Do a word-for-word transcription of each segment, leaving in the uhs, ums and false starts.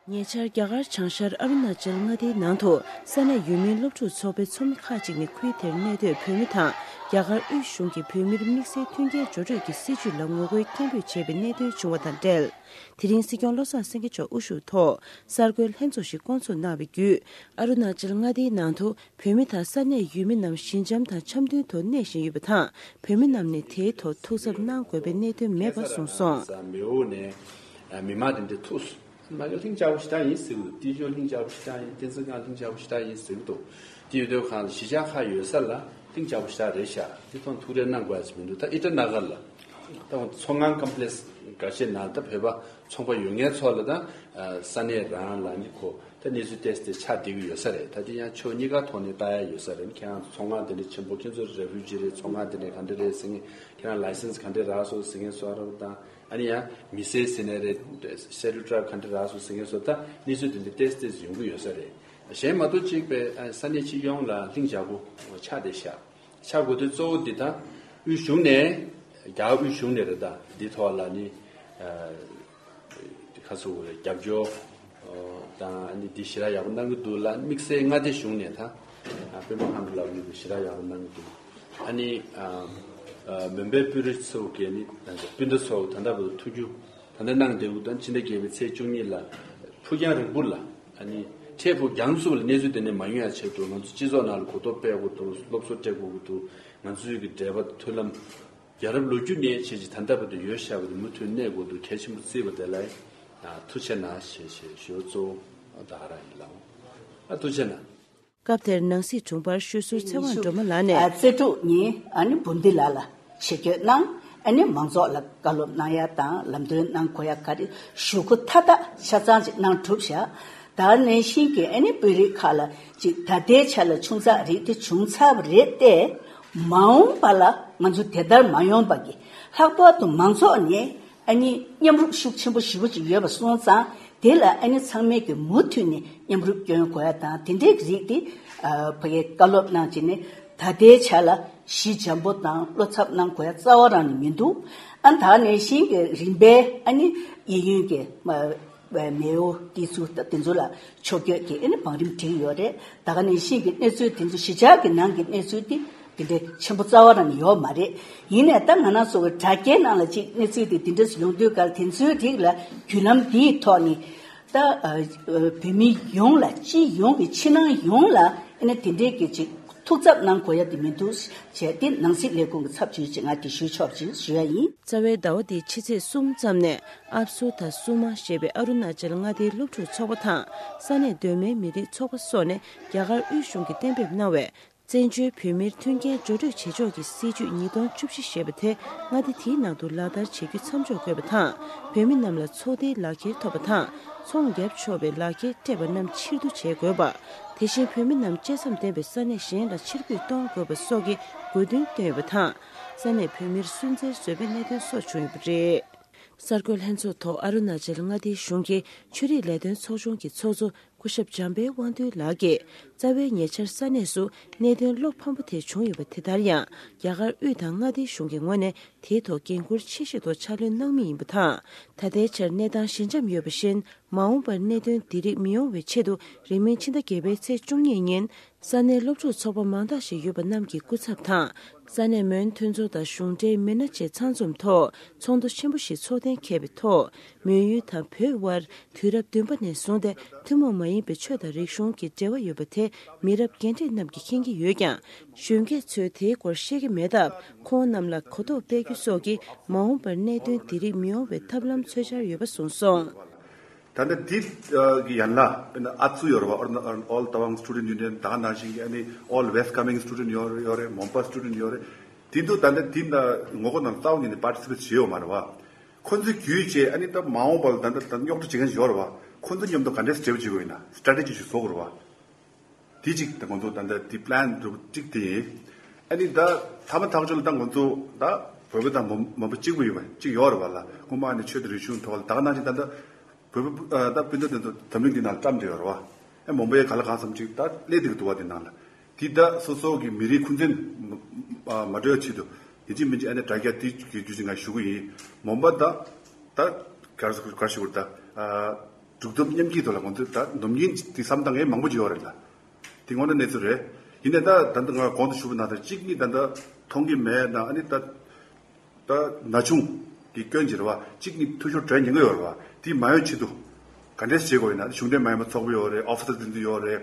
ཉེ་ཆར་རྒྱ་གར་བྱང་ཤར་ཨ་རུ་ན་ཅལ་མངའ་སྡེའི་ནང་དུ་ས་གནས་ཡུལ་མིའི་སློབ་ཕྲུག་ཚོགས་པའི་ཚོགས་མི་ཁག་ཅིག་ནས་ཁུལ་དེར་གནས་སྡོད་བོད་མི་དང་རྒྱ་གར་དབུས་གཞུང་གིས་བོད་མིར་དམིགས་བསལ་མཐུན་རྐྱེན་སྦྱོར་སྤྲོད་ཀྱི་སྲིད་བྱུས་ལ་ངོ་རྒོལ་སྐད་འབོད་བྱས་པའི་གནད་དོན་བྱུང་བ་དང་འབྲེལ། དེ་རིང་སྲིད་སྐྱོང་བློ་བཟང་སེང་གེ་མཆོག་དབུ་བཞུགས་ཐོག་གསར་འགོད་ལྷན་ཚོགས་ཤིག་བསྐོང་ཚོགས་གནང་བའི་བརྒྱུད། ཨ་རུ་ན་ཅལ་མངའ་སྡེའི་ནང་དུ་བོད་མི་དང་ས་གནས་ཡུལ་མི་རྣམས་ཞི་འཇམ་དང་འཆམ་མཐུན་ཐོག་གནས་བཞིན་ཡོད་པ་དང་། བོད་མི་རྣམས་ནས་དེའི་ཐོག་ཐུགས་འཚབ་གནང་དགོས་པའི་གནད་དོན་མེད་པ་གསུངས་སོང་། མེའོ་ནས་མི་མང་དེ་འདྲ་ཐུག་མ་གི་ལྷིང་འཇགས་པོ་ཞེ་དྲག་ཡིན་ཟེར་གི་འདུག་ཏི་ཇོ་ལྷིང་འཇགས་པོ་ཞེ་དྲག་ཡིན། བསྟན་འཛིན་ཁང་ལྷིང་འཇགས་པོ་ཞེ་དྲག་ཡིན་ཟེར་གི་འདུག་དེ་ཡོད་དུས་གང་ལ་གཞིས་ཆགས་ཁག་ཡོད་ས་ལ་ལྷིང་འཇགས་པོ་ཞེ་དྲག་རེད་ཤག་དེ་ཐོག་ཐུགས་རེ་གནང་དགོས་ཡ་ཅིག་མི་འདུག་ད་ཨི་ཊ་ན་གར་ལ་ད་མཚོ་སྔོན་ཀམ་པ་ལེགས་སི་འགའ་ཤས་ནང་ད་བོད་པ་ཚོང་པ་ཡོད་མཁན་ཚོ་ལ་ད་ས་གནས་རང་ལ་ནི་གོ་ད་གནས་ཚུལ་ཏོག་ཙམ་ཆགས་བསྡད་ཀྱི་ཡོད་ས་རེད། ད་དེ་ཡང་ཕྱོགས་གཉིས་ཀ་ཐོག་ནས་ལྟ་ཡ་ཡོད་ས་རེད། ཁྱེད་རང་ཚོ་མཚོ་སྔོན་དེ་འདྲ་ཆེན་པོ་ཁྱེད་ཚོ་རེ་ཕུ་ཇི་རེད། མཚོ་སྔོན་དེ་འདྲ་ག་འདྲ་རེད་ཟེར་མཁན། ཁྱེད་རང་ལའི་སེན་སི་ག་འདྲ་རག་སོང་ཟེར་མཁན་ཚོ་ར་བ་དང་། ཨ་ནི་ཡང་མི་སེར་ཟེར་ནའི་རེད། ཤེ་ཌུལ་ཊའིབ་ག་འདྲ་རག་སོང་ཟེར་མཁན་ཚོ་ད་གནས་ཚུལ་དེ་འདྲ་ཏོག་ཙམ་ཡོང་གི་ཡོད་ས་རེད། གཞན་མ་གཏོགས་གཅིག་པའི་ཨ་ས་གནས་སྤྱི་ཡོངས་ལ་ལྷིང་འཇགས་པོ་ཆགས་བསྡད་ཤག་ཆགས་དགོས་དོན་གཙོ་བོ་འདི་ད་དབུས་གཞུང་ནས་རྒྱ་གར་དབུས་གཞུང་ནས་རེད། ད་འདི་ཐོག་ལ་ནི་ཨ་ཁ་སོ་རྒྱབ་སྐྱོར་དང་ཨ་ནི་འདི་ཞེ་དྲག་ཡག་པོ་གནང་གི་འདུག་ལ། དམིགས་བསལ་མངའ་སྡེ་གཞུང་ནས་ད་ཨ་སྤེན་པ་ལྷམ་ལགས་ཀྱིས་ཞེ་དྲག་ཡག་པོ་གནང་གི་འདུག་ཨ་ནི་ཨ་ཨ་མོན་པའི་དཔོན་རིགས་ཚོ་གིས་ནི་སྤུན་ཟླ་ཚོ་ད་ལྟ་བར་དུ་ཐུགས་རྒྱུ་ད་ལྟ་གནང་བསྡད་འདུག་ད་ཕྱི་ཟླ་བརྒྱད་པའི་ཚེས་བཅུ་གཉིས་ལ་ཕུགས་རྒྱང་རིང་པོ་ལ་ཨ་ནི་འཕྲལ་ཕུགས་རྒྱང་ཚུགས་ལ་གནས་ཚུལ་དེ་ནས་མ་ཡོང་ཡ་ཆེད་དུ་ང་ཚོ་སྤྱི་ཚོགས་ནང་ལ་གོ་རྟོགས་སྤེལ་དགོས་འདུག་སློབ་གསོ་སྤྲད་དགོས་ཀྱི་འདུག་ང་ཚོའི་གི་འབྲེལ་བ་མཐུན་ལམ་རྒྱལ་རབས་ལོ་རྒྱུས་ནས་བྱས་ཀྱི་ད་ལྟ་བར་དུ་ཡོད་བཞག་པ་དེ་མུ་མཐུད་གནས་དགོས་འདུག་གལ་ཆེན་པོ་བརྩིས་པ་དེ་ལ་ཐུགས་རྗེ་གནང་ཞེས་ཞེས་ཞུ་གཙོ་བོ་ད་ག་རང་ཡིན་ལགས། ཨ་ཐུགས་རྗེ་གནང་། སྐབས་དེར་ནང་སྲིད་དྲུང་འཕར་ཤོད་ཟུར་ཚེ་དབང་སྒྲོལ་མ་ལགས་ནས། ཨ་རྩེ་དྲུག་ཉིན་ཨ་ནི་འབུམ་སྡེ་ལགས་ལ་ཆེད་བསྐྱོད་གནང་། ཨ་ནི་མང་ཚོགས་ལ་བཀའ་སློབ་གནང་ཡ་དང་ལམ་སྟོན་གནང་དགོས་ཡ་ག་རེ་ཞུ་སྒོ་མཐའ་དག་ཆ་ཚང་ཅིག་གནང་གྲུབ་བཞག་ད་ནང་བཞིན་གྱི་ཨ་ནི་དཔོན་རིགས་ཁག་ལ་ཅིག་ད་ལྟའི་ཆ་ལ་ཆུང་ཙག་རིགས་དེ་བྱུང་ཚར་བ་རེད་དེ། མ་འོངས་པ་ལ་ང་ཚོ་དེ་ལྟར་མ་ཡོང་པ་གི་ལྷག་པར་དུ་མང་ཚོགས་ནས་ཨ་ནི་མཉམ་རུབ་ཤུགས་ཆེན་པོ་ཞེ་པོ་ཅིག་ཡོད་པ་སོང་ཙང་དེ་ལ་ཨ་ནི་ཚང་མས་ཀྱི་མུ་མཐུད་ནས་མཉམ་རུབ་སྐྱོན་དགོས་ཡ་དང་དེ་འདྲའི་རིགས་དེ་ཨ་ཕ་གིའི་བཀའ་སློབ་གནང་བྱས་ནས་ད་ལྟའི་ཆ་ལ་ཞི་འཇམ་པོ་དང་བློ་འཚབ་གནང་དགོས་ཡ་རྩ་བ་རང་ནས་མི་འདུག་ཨ་ད་ནང་བཞིན་གྱི་རིམ་པས་ཨ་ནི་གཡས་གཡོན་གྱི་མ་མེའོ་ཏི་ཚུ་ད་དེ་ཚོ་ལ་ཕྱོགས་བསྐྱོད་ཀྱི་ཨ་ནི་བང་རིམ་བསྒྲིགས་ཡོད་རེད། ད་ག་ནང་བཞིན་གྱི་གནས་ཚུལ་དེ་ཚོ་གཞིས་ཆགས་ཀྱི་ནང་གི་གནས་ཚུལ་དེ་དེ་འདྲའི་ཆེན་པོ་རྩ་བ་རང་ནས་ཡོད་མ་རེད། ཡིན་ནའི་ད་ང་རང་ཚོ་གི་དྲ་རྒྱའི་ནང་ལ་ཅིག་གནས་ཚུལ་དེ་དེ་འདྲ་ཡོང་དུས་ག་ལ་དེ་ཚོའི་རིགས་ལ་བརྒྱུད་ལམ་འདིའི་ཐོག་ནས་ད་ཨ་ཨ་བོད་མི་ཡོངས་ལ་སྤྱི་ཡོངས་ཀྱི་ཕྱི་ནང་ཡོངས་ལ་ཨ་ནི་དེ་འདྲའི་གི་ཅིག་ཐུགས་འཚབ་གནང་དགོས་ཡ་དེ་མི་འདུག་བྱས་ཏེ་ནང་སྲིད་ལས་ཁུངས་ཀྱི་ཚབ་བྱས་ཅིག་ང་དེ་ཞུ་ཆོག་ཅིག་ཞུ་ཡ་ཡིན། རྩ་བའི་ཟླ་བ་འདིའི་ཕྱི་ཚེས་གསུམ་ཙམ་ནས་ཨབ་སུ་ད་སུ་མ་ཞེས་པའི་ཨ་རུ་ན་ཅལ་མངའ་སྡེའི་སློབ་ཕྲུག་ཚོགས་པ་དང་ས་གནས་གདོད་མའི་མི་རིགས་ཚོགས་པ་སོགས་ནས་རྒྱ་གར་དབུས་གཞུང་གིས་གཏན་འབེབས་གནང་བའི་བཙན་བྱོལ་བོད་མིར་མཐུན་རྐྱེན་སྦྱོར་སྤྲོད་བྱེད་ཕྱོགས་ཀྱི་སྲིད་བྱུས་ཉིས་སྟོང་བཅུ་བཞི་ཞེས་པ་དེ་མངའ་སྡེ་དེའི་ནང་དུ་ལག་བསྟར་བྱེད་རྒྱུ་མཚམས་འཇོག་དགོས་པ་དང་། བོད་མི་རྣམས་ལ་ཚོགས་སྡེའི་ལག་འཁྱེར་ཐོབ་པ་དང་། ཚོང་བརྒྱབ་ཆོག་པའི་ལག་འཁྱེར་སྤྲད་པ་རྣམས་ཕྱིར་བསྡུ་བྱེད་དགོས་པ། དེ་བཞིན་བོད་མི་རྣམས་གཅིག་མཚམས་ལྡན་པའི་ས་གནས་གཞན་ལ་ཕྱིར་འབུད་གཏོང་དགོས་པ་སོགས་ཀྱི་དགོས་འདུན་བཏོན་ཡོད་པ་དང་། ས་གནས་བོད་མིར་སུན་གཙེར་བཟོས་པའི་གནད་དོན་སོགས་བྱུང་ཡོད་པ་རེད། གསར་འགོད་ལྷན་ཚོགས་ཐོག་ཨ་རུ་ན་ཅལ་མངའ་སྡེའི་གཞུང་གི་ཆོས་རིག་ལས་དོན་ཚོགས་ཆུང་གི་ཚོགས་གཙོ་སྐུ་ཞབས་འཇམ་དཔལ་དབང་འདུས་ལགས་ཀྱིས། རྩ་བའི་ཉེ་ཆར་ས་གནས་སུ་གནད་དོན་བློ་ཕམ་པོ་དེ་བྱུང་ཡོད་པ་དེ་ལྟར་ཡང་། རྒྱ་གར་དབུས་དང་མངའ་སྡེའི་གཞུང་གི་ངོས་ནས་དེའི་ཐོག་འགན་འཁུར་ཆེ་བཞེས་ཐོག་ཕྱག་ལས་གནང་མུས་ཡིན་པ་དང་། ད་ལྟའི་ཆར་གནས་སྟངས་ཞི་འཇམ་ཡོད་པ་བཞིན། མ་འོངས་པར་གནད་དོན་འདི་རིགས་མི་ཡོང་བའི་ཆེད་དུ། རིང་མིན་ཕྱི་ཟླ་བརྒྱད་པའི་ཚེས་བཅུ་གཉིས་ཉིན། ས་གནས་སློབ་ཕྲུག་ཚོགས་པ་མང་དག་ཞིག་ཡོད་པ་རྣམས་ཀྱི་སྐུ་ཚབ་དང་། ས་གནས་མོན་མཐུན་ཚོགས་དང་གཞུང་འབྲེལ་མི་སྣ་བཅས་ཚང་འཛོམས་ཐོག་ཚོགས་འདུ་ཆེན་པོ་ཞིག་ཚོགས་གཏན་འཁེལ་བའི་ཐོག་མོན་ཡུལ་དང་བོད་དབར་དུས་རབས་བདུན་པ་ནས་བཟུང་སྟེ་ཐུན་མོང་མ་ཡིན་པའི་ཆོས་དང་རིག་གཞུང་གི་འབྲེལ་བ་ཡོད་པ་དེ་མི་རབས་རྒན་གྲས་རྣམས་ཀྱིས་མཁྱེན་གྱི་ཡོད་ཀྱང་། གཞོན་སྐྱེས་ཚོས་དེའི་སྐོར་ཤེས་ཀྱི་མེད་སྟབས། ཁོང་རྣམས་ལ་གོ་རྟོགས་སྤེལ་རྒྱུ་སོགས་ཀྱིས་མ་འོངས་པར་གནད་དོན་འདི་རིགས་མི་ཡོང་བའི་ཐབས་ལམ་འཚོལ་འཆར་ཡོད་པ་གསུངས་སོང་། ད་ལྟ་འདི་གི་ཡན་ལག་དཔེར་ན་ཨ་ཙུ་ཡོད་རེད་བ། All Tawang Student Union། ད་ག་ནང་བཞིན་གྱི་ཨ་ནི་All West Kameng Student ཡོད་རེད། མོན་པ་Student ཡོད་རེད། དེ་ཚོ་ད་ལྟ་འདི་ན་ངོ་རྒོལ་ནང་རྩ་བ་ཉིད་ནས་participate བྱས་ཡོད་མ་རེད་བ། ཁོ་ཚོའི་བརྒྱུད་བྱས་ཨ་ནི་ད་མ་འོངས་པ་ལ་ད་ལྟ་ད་རྙོག་དྲ་བྱེད་མཁན་ཡོད་རེད་བ། ཁོ་ཚོ་མཉམ་དུ་ག་འདྲས་འབྲེལ་བ་བྱེད་དགོས་ཡིན་ན་strategy ཞིག་བཟོ་དགོས་རེད་བ། དེ་གཅིག་ད་ང་ཚོ་ད་ལྟ་དེ་plan འགྲུབ་གཅིག་དེ་ཡིན། ཨ་ནི་ད་མཐའ་མ་ཐག་གཅོད་ལ་ད་ང་ཚོ་ད་བོད་པ་དང་མོན་མོན་པ་གཅིག་པུ་ཡིན་པ་གཅིག་ཡོད་རེད་བ་ལ། སྔོན་མ་ཨ་ནི་ཆོས་དང་རིག་གཞུང་ཐོག་ལ་ད་ག་ནང་བཞིན་ད་ལྟ་བོད་པ་ཨ་ད་སྤུན་ཟླ་དེ་ཚོ་འཛམ་གླིང་འདི་ནང་བཀྲམ་བསྡད་ཡོད་རེད་བ། ཨ་མོན་པའི་ག་ལ་གང་འཚམ་ཅིག་ད་སླེབས་བསྡད་ཀྱི་འདུག་བ། དེ་ནང་ལ་དེ་ད་སོ་སོ་གི་མི་རིགས་འཁོན་འཛིན་མ་འགྲོ་ཡ་ཆེད་དུ་ཡིན་གཅིག་མིན་གཅིག་ཨ་ནི་དྲ་རྒྱ་དེ་གི་བརྒྱུད་ཅིག་ང་ཞུ་གི་ཡིན། མོན་པ་ད་ད་ག་རེ་ག་རེ་ཞུ་དགོས་རེད་ད། ཨ་ སྒྲུབ་ཐབས་མཉམ་སྐྱེད་ཐོག་ལ་ང་ཚོས་ད་ནམ་རྒྱུན་དེ་བསམ་བཏང་མཁན་མང་པོ་ཅིག་ཡོད་རེད་ལ། དེ་དངོས་གནས་གནས་ཚུལ་རེད། ཡིན་ནའི་ད་ད་ལྟ་ང་གོང་དུ་ཞུས་པ་ནང་ལྟར་གཅིག་ནི་ད་ལྟ་མཐོང་གི་མེད་ན། ཨ་ནི་ད་ད་ན་ཆུང་གི་སྐྱོན་ཅིག་རེད་བ། གཅིག་ནི་འཐུས་ཤོར་འགྲོ་ཉེན་ཁ་ཡོད་རེད་བ། དེ་མ་ཡོང་ཆེད་དུ་ག་འདྲས་བྱེད་དགོས་ཡིན་ན། གཞུང་འབྲེལ་མ་ཡིན་པ་ཚོགས་པ་ཡོད་རེད། ཨོ་ཕི་སར་དེ་ཚོ་ཡོད་རེད།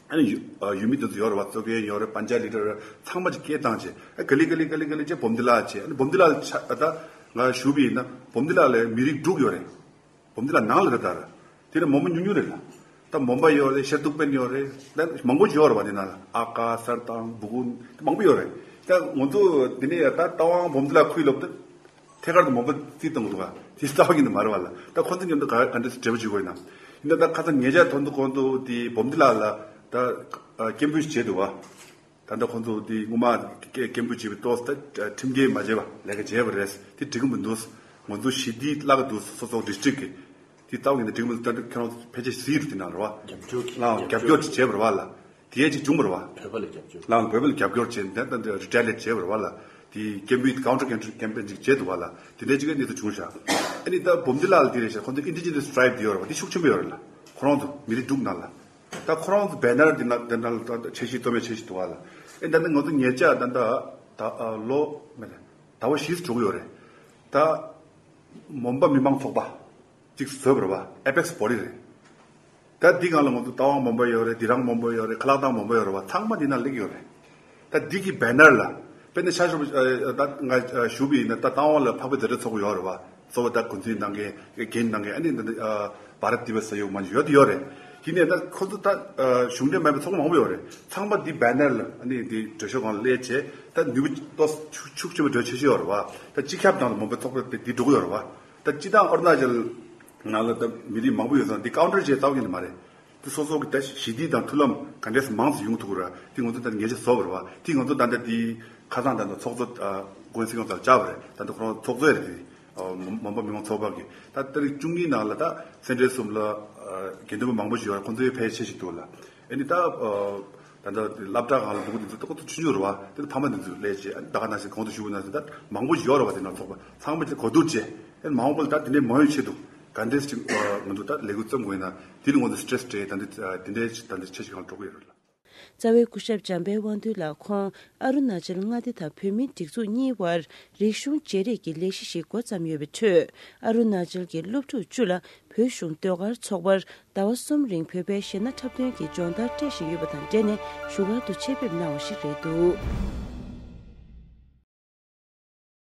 ཨ་ནི་ཡུལ་ཡུལ་མི་དེ་ཚོ་ཡོད་རེད་བ། གཙོ་འགན་ཡོད་རེད། པན་ཅ་ཡེཊ་ལི་ཌར་ཚང་མ་ཅིག་སྐད་བཏང་བྱས། ཨ་ག་ལེ་ག་ལེ་ག་ལེ་ག་ལེ་བྱས་བོམ་དི་ལ་བྱས། ཨ་ནི་བོམ་དི་ལ་ལ་ཆ་ད་ང་ཞུ་བ་ཡིན་ན་བོམ་དི་ལ་ལ་མི་རིགས་དྲུག་ཡོད་རེད། བོམ་དི་ལ་ནང་ལ་རེད་ད་ར། དེ་ནས་མོན་པ་ཉུང་ཉུང་རེད་ལ། ད་མོན་པ་ཡོད་རེད། ཤར་ཏུར་པན་ཡོད་རེད། ད་མང་པོ་ཡོད་རེད་བ། དེ་ནང་ལ་ཨ་ཀ་སར་དང་སྦུ་གུན་མང་པོ་ཡོད་རེད། ད་ང་ཚོ་དེ་ནས་ད་རྟ་དབང་བོམ་དི་ལ་ཁུལ་ལོབ་ད་ཐད་ཀར་དུ་མོན་པ་རྩིས་གཏོང་གི་འདུག་ག་དེ་ལྟ་བ་གི་འདི་མ་རེད་བ་ལ། ད་ཁོ་ཚོ་མཉམ་དུ་ག་ག་འདྲ་འབྲེལ་བ་བྱེད་དགོས་ཡིན་ན། ཡིན་ན་ད་ཁ་སང་ཉེ་ཆར་ཐོན་དུ་གོང་དུ་དེ་བོམ་དི་ལ་ལ་ད་སྐད་འབོད་བྱས་འདུག་བ། ད་ལྟ་ཁོང་ཚོ་དེ་སྔོན་མ་སྐད་སྐད་འབོད་བྱས་པའི་ཏོག་ཙམ་ད་ཁྲིམས་འགལ་མ་བྱས་པ་ལས་ཀ་བྱས་པ་རེད། དེ་འགྲིག་གི་མི་འདུག་ང་ཚོ་ཞི་བདེ་བརླག་གི་འདུག་སོ་སོ་ཌི་སི་ཊིག་གི་དེ་ལྟ་བུ་ཡིན་ན་འགྲིག་གི་མི་འདུག་ད་ཁྱེད་རང་ཚོ་ཕལ་ཆེར་གཟིགས་རེད། དེ་ནང་རེད་བ། རྒྱབ་སྐྱོར་གྱི་ལའང་རྒྱབ་སྐྱོར་ཅིག་བྱས་པ་རེད་བ་ལ། དེ་ཡས་ཅིག་བྱུང་བ་རེད་བ། བོད་པ་ལ་རྒྱབ་སྐྱོར། ལའང་བོད་པ་ལ་རྒྱབ་སྐྱོར་བྱས་ནས་ད་ལྟ་རི་ཊ་ལི་ཡེཊ་བྱས་པ་རེད་བ་ལ། དེ་སྐད་འབོད་ཀའུན་ཊར་ཀའམ་པེན་ཅིག་བྱས་འདུག་བ་ལ། དེ་འདྲའི་ཅིག་གི་གནས་ཚུལ་བྱུང་ཤག་ཨ་ནི་ད་བོམ་དི་ལ་ལ་དེ་རེད་ཤག་ཁོང་ཚོ་ཨིན་ཌི་ཇི་ནས་སི་ཊི་རའིབ་དེ་ཡོད་རེད་བ། དེ་ཤུགས་ཆེན་པོ་ཡོད་རེད་ལ། ཁོ་རང་ཚོ་མི་རིགས་དྲུག་ནང་ལ། ད་ཁོ་རང་ཚོ་བེ་ནར་འདི་ན་འདི་ན་ལ་ད་འཆར་གཞི་གཏོད་མཁན་འཆར་གཞི་འདུག་བ་ལ། ཨེ་ད་ནི་ང་ཚོ་ཉེ་ཆར་ད་ད་ད་ལོ་མེད་ད་ཟླ་བ་བཞི་ཙམ་འགྲོ་གི་ཡོད་རེད། ད་མོན་པ་མི་མང་ཚོགས་པ་གཅིག་བཟོས་པ་རེད་བ། ཨེ་པེག་སི་བོ་ཌི་རེད། ད་འདི་སྒང་ལ་ང་ཚོ་རྟ་དབང་མོན་པ་ཡོད་རེད། དི་རང་མོན་པ་ཡོད་རེད། ཁ་ལག་ཐང་མོན་པ་ཡོད་རེད་བ། ཚང་མ་འདི་ན་སླེབས་ཡོད་རེད། ད་འདི་གི་བེ་ནར་ལ་དཔེར་ན་ཤར་ཕྱོགས་ད་ང་ཞུ་བ་ཡིན་ན་ད་རྟ་དབང་ལ་འཕགས་པའི་མཛད་འཕྲིན་ཚོགས་པ་ཡོད་རེད་བ། གཙོ་བོ་ད་འགོ་འཛིན་གནང་མཁན་འགན་གནང་མཁན་ཨ་ནི་ད་བྷ་རཏ་དི་བ་ས་ཡོག་མ་ཡོད་དེ་ཡོད་རེད། ཡིན་ནའི་ད་ཁོ་ཚོ་ད་གཞུང་འབྲེལ་མེད་པའི་ཚོགས་པ་མང་པོ་ཡོད་རེད། ཚང་མ་འདི་བེ་ནར་ལ་ཨ་ནི་འདི་འགྲོ་ཕྱོགས་སྒང་ལ་སླེབས་བྱས་ད་ནུས་པ་ཏོག་ཙམ་ཤུགས་ཆེན་པོ་འགྲོ་ཆེ་ཤོས་ཡོད་རེད་བ། ད་སྤྱི་ཁྱབ་ནང་ལ་མོན་པའི་ཚོགས་པ་དེ་འདི་འགྲོ་གི་ཡོད་རེད་བ། ད་སྤྱི་བཏང་ཨ་རུ་ན་ཅལ་ནང་ལ་ད་མི་རིགས་མང་པོ་ཡོད་ཙང་འདི་ཀའུན་ཊར་བྱས་ལྟ་བ་ཡིན་ནི་མ་རེད། དེ་སོ་སོ་གི་ད་ཞི་བདེ་དང་མཐུན་ལམ་ག་འདྲས་མང་ཙམ་ཡོང་ཐུབ་ཀྱི་རེད། དེ་ང་ཚོ་ད་ཉེ་ཆར་བཟོ་བ་རེད་བ། དེ་ང་ཚོ་ད་ལྟ་དེ་ཁ་སང་ད་ལྟ་ཚོགས་གཙོ་ཨ་ཀུན་སི་ཡོང་ཚར་བཅར་བ་རེད། ད་ལྟ་ཁོ་རང་ཚོགས་གཙོ་རེད་དེ། ཨ་མོན་མོན་པ་མི་མང་ཚོགས་པ་གི་ད་ཏ་རིག་བཅུ་གཉིས་ནང་ལ་ད་སེ་འབྲེལ་གསུམ་ལ་ཨ་དགེ་འདུན་པ་མང་པོ་ཞིག་ཡོད་རེད། ཁོང་ཚོའི་ཕལ་ཆེ་ཞིག་འདུག་ལ། ཨ་ནི་ད་ཨ་ད་ལྟ་སློབ་གྲྭ་སྒང་ལ་འདུག་གི་དེ་ཚོ་ཏོག་ཏོག་ཆུང་ཆུང་རེད་བ། དེ་ཕ་མ་དེ་ཚོ་སླེབས་བྱས་ཨ་ནི་ད་ག་ནང་བཞིན་གོང་དུ་ཞུ་བ་ནང་བཞིན་ད་མང་པོ་ཞིག་ཡོད་རེད་བ། དེ་ནང་ཚོགས་པ་ཚང་མ་ཅིག་གོ་བསྡུར་བྱས། ཨེ་མ་འོངས་པ་ལ་ད་དེ་འདྲའི་མ་ཡོང་ཆེད་དུ་ག་འདྲས་ཅིག་ཨ་ང་ཚོ་ད་ལས་འགུལ་རྩོམ་དགོས་ན་དེ་ལ་ང་ཚོ་སི་ཊེ་རེ་སི་སྤྲད་ད་འདི་ཨ་དེ་འདྲའི་ད་འདི་ཆེ་ཞིག་གང་འགྲོ་གི་ཡོད་རེད་ལ། རྩ་བའི་སྐུ་ཞབས་འཇམ་དཔལ་དབང་འདུས་ལགས་ཁོང་ཨ་རུ་ན་ཅལ་མངའ་སྡེ་དང་བོད་མིའི་སྒྲིག་འཛུགས་གཉིས་དབར་རིག་གཞུང་བརྗེ་རེས་ཀྱི་ལས་གཞི་ཞིག་འགོ་བརྩམས་ཡོད་པའི་ཁྲོད། ཨ་རུ་ན་ཅལ་གྱི་སློབ་ཕྲུག་བཅུ་ལ་བོད་གཞུང་ཟློས་གར་ཚོགས་པར་ཟླ་བ་གསུམ་རིང་བོད་པའི་གཞས་སྣ་འཁྲབ་སྟོན་གྱི་སྦྱོང་བརྡར་སྤྲད་བཞིན་ཡོད་པ་དང་འབྲེལ་ནས་བཞུགས་སྒར་དུ་ཆེད་ཕེབས་གནང་བ་ཞིག་རེད་འདུག།